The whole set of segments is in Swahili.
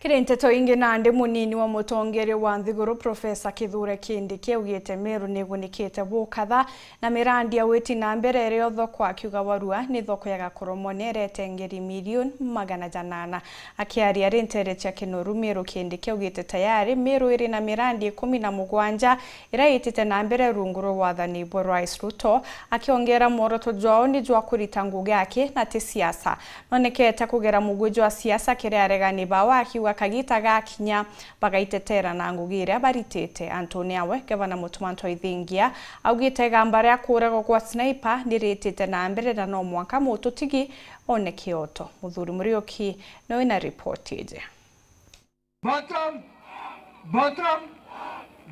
Kirinteto ingi nandi munini wa mutongeri wa nthiguru Profesa Kithure Kindiki augite Meru nigunikite bukatha na mirandi ya witi na mbere ria thoko akiuga warua ni thoko ya Gakoromone erete ngiri milioni 800. Akiaria rintere cha Kinoru Meru Kindiki augite tayari Meru iri na mirandi 17 iraitite na mbere rungu rwa wathani bwa Rais Ruto akiongera mworoto jwao ni jwa kurita ngugi yake na ti siasa nonekete kugera mugwi jwa siasa kiria aregani bawa akiuga kagita gakinya bagaitetera na ngugi iria baritite. Antoni Awe gavana Mutumanto Ithingia augite gamba ria kuragwo kwa sniper niritite na mbere na no mwaka mututigi one kioto. Muthuri Muriuki no ina report ije. Bottom, bottom,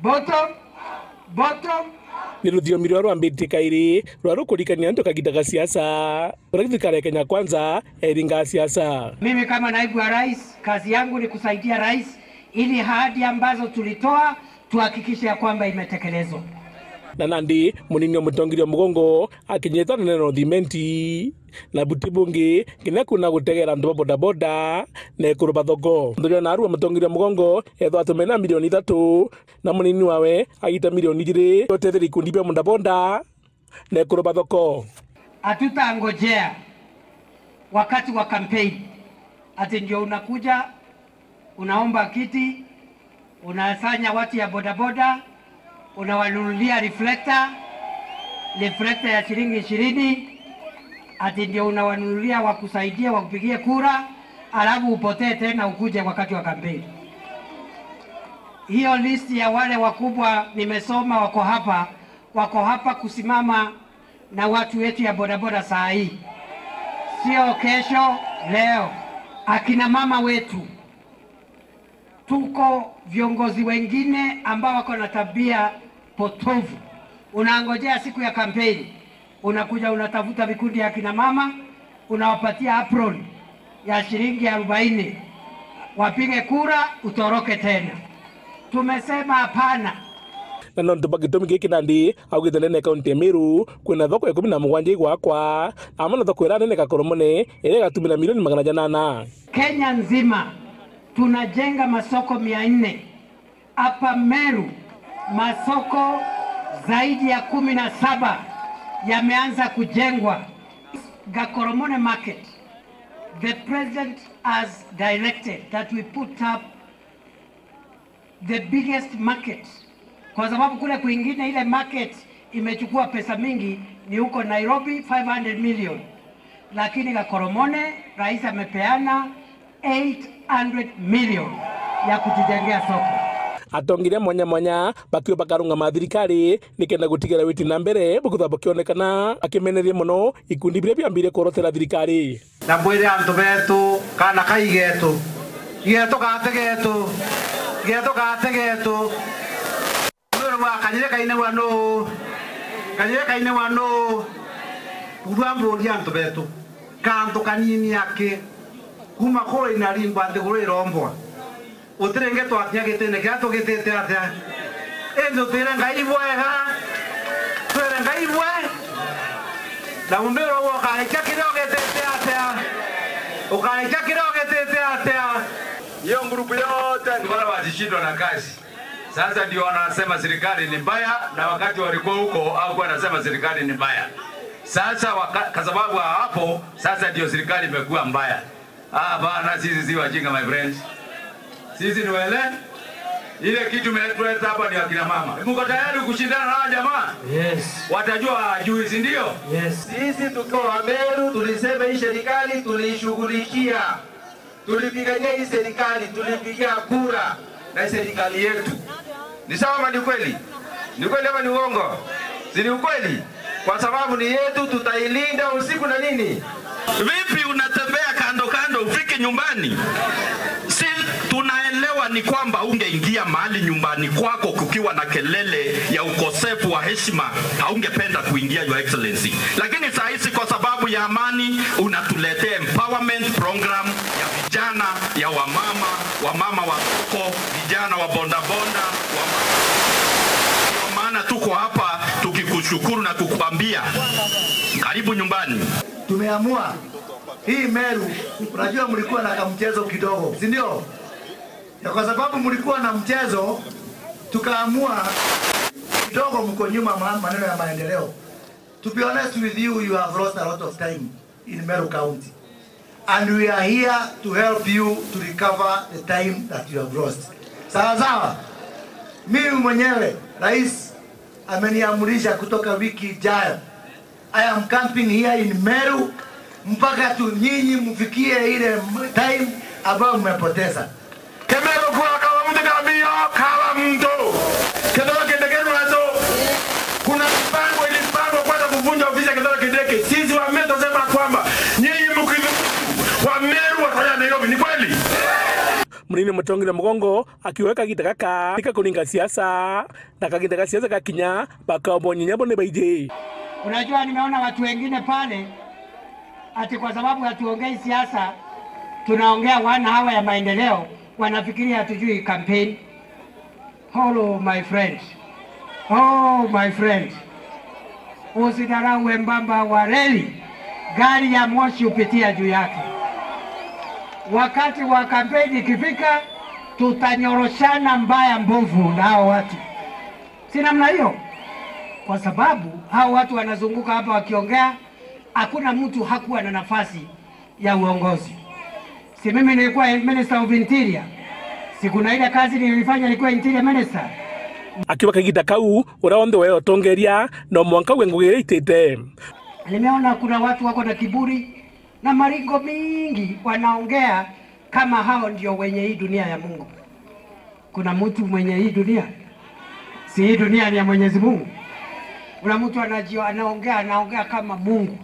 bottom, bottom. Ni rũthiomi rwa rwambĩtie kairi rwa rũkũrikania andu kagita ga siasa rwa thirikari ya Kenya Kwanza eringa siasa. Mimi kama naibu wa rais, kazi yangu ni kusaidia rais ili ahadi ambazo tulitoa tuhakikishe ya kwamba imetekelezwa. Na nandi munini wa mutongiria mugongo akinyitana neno thimenti na buti bungi nginya kuna gutegera andu ba bodaboda na ikuruba thoko. Nduria na arua mutongiria mugongo ethwa atumena milioni 3 na munini wawe agita milioni 2 otethera ikundi bia bodaboda na ikuruba thoko. Hatutangojea wakati wa campaign ati ndio unakuja unaomba kiti, unasanya watu ya bodaboda, unawanunulia reflector ya shilingi 20, ati ndio unawanunulia wakusaidia wakupigie kura, alafu upotee tena ukuje wakati wa kampeni. Hiyo listi ya wale wakubwa nimesoma wako hapa kusimama na watu wetu ya bodaboda saa hii, sio kesho, leo. Akina mama wetu, tuko viongozi wengine ambao wako na tabia potovu. Unaangojea siku ya kampeni, unakuja unatafuta vikundi ya kina mama, unawapatia apron ya shilingi 40, wapige kura, utoroke tena. Tumesema hapana. Na no ntubagi gitomi giki nandi augite nene kaunti ya Meru kwina thoko ya 17 igwakwa ama na thoko ira nene Gakoromone ira igatumira milioni 800. Kenya nzima tunajenga masoko 400. Hapa Meru masoko zaidi ya 17 yameanza kujengwa. Gakoromone market, the president has directed that we put up the biggest market, kwa sababu kule kwingine ile market imechukua pesa mingi ni huko Nairobi 500 million, lakini Gakoromone rais amepeana 800 million ya kutujengea soko. Atongiria mwanya mwanya bakiwa bakarungama thirikari nikenda gutigera witi na mbere bukutha bukionekana akimeneria muno ikundi biria biambire korotera thirikari. Na mbwire antu betu kana kaigetu igetu gategetu igetu gategetu wa kanyire kaine wa no kanyire kaine wa no urwa mburia antu betu kantu kanini ake kuma kuri na rimba ndiguru irombwa utirenge twakinya gitine kia tugitite atia indi twire Ngai bwega twire Ngai bwe na mumbiro ukarikia kiria ugitite atia ukarikia kiria ugitite atia. Hiyo grupu yote ni wale walishindwa na kazi. Sasa ndio wanasema serikali ni mbaya, na wakati walikuwa huko au wanasema serikali ni mbaya. Sasa kwa sababu hapo sasa ndio serikali imekuwa mbaya. Ah bana, sisi si wajinga my friends. Sisi ni wele. Ile kitu imetuleta hapa ni akina mama. Mko tayari kushindana na hawa jamaa? Yes. Watajua hajui, si ndio? Yes. Sisi tukiwa Meru tulisema hii serikali tuliishughulikia. Tulipigania hii serikali, tulipigia kura na serikali yetu. Ni sawa, ni kweli? Ni kweli ama ni uongo? Si ni ukweli? Kwa sababu ni yetu, tutailinda usiku na nini? Vipi unatembea kando kando ufike nyumbani? Si tunaelewa ni kwamba ungeingia mahali nyumbani kwako kukiwa na kelele ya ukosefu wa heshima, haungependa kuingia, Your Excellency. Lakini saa hizi kwa sababu ya amani unatuletea empowerment program ya vijana, ya wamama, wamama wa soko, vijana wa bondabonda, wamama. Maana tuko hapa tukikushukuru na kukuambia karibu nyumbani. Tumeamua hii Meru, unajua mlikuwa na kamchezo kidogo, si ndio? Na kwa sababu mlikuwa na mchezo, tukaamua kidogo mko nyuma maneno ya maendeleo. To be honest with you, you have lost a lot of time in Meru County. And we are here to help you to recover the time that you have lost. Sawa sawa. Mimi mwenyewe, Rais ameniamrisha kutoka wiki ijayo. I am camping here in Meru mpaka tu nyinyi mfikie ile time ambayo mmepoteza. Kemeru kwa kawa mtu kabio kawa mtu. Kedoro Kindiki nazo kuna mipango ilipangwa kwenda kuvunja ofisi ya Kedoro Kindiki. Sisi wa Meru tunasema kwamba nyinyi mkiwa Meru wataja Nairobi, ni kweli? Munini mutongira mugongo akiweka gitaka tika kuninga siasa na kagitaka siasa kakinya bakaobonya nyabo ne baije. Unajua, nimeona watu wengine pale ati kwa sababu hatuongei siasa tunaongea wana hawa ya maendeleo, wanafikiria hatujui campaign. Hello my friend. Oh my friend. Usidharau wembamba wa reli, gari ya moshi hupitia juu yake. Wakati wa kampeni ikifika, tutanyoroshana mbaya mbovu na hao watu. Si namna hiyo? Kwa sababu hao watu wanazunguka hapa wakiongea, hakuna mtu hakuwa na nafasi ya uongozi. Si mimi nilikuwa Minister of Interior. Si kuna ile kazi nilifanya nilikuwa Interior Minister. Akiwa kagita kau uraonde wewe otongeria no mwanka wengugereitete. Nimeona kuna watu wako na kiburi na maringo mingi, wanaongea kama hao ndio wenye hii dunia ya Mungu. Kuna mtu mwenye hii dunia? Si hii dunia ni ya Mwenyezi Mungu. Kuna mtu anaongea kama Mungu.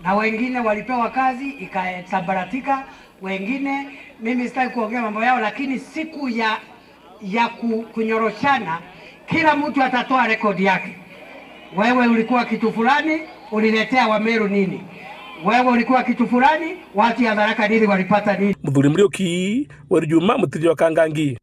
Na wengine walipewa kazi ikasambaratika, wengine mimi sitaki kuongea mambo yao, lakini siku ya kunyoroshana kila mtu atatoa rekodi yake. Wewe ulikuwa kitu fulani, uliletea Wameru nini? Wewe ulikuwa kitu fulani, watu ya Tharaka nini walipata nini? Muthuri Muriuki, Werjuma Mutirio Kangangi.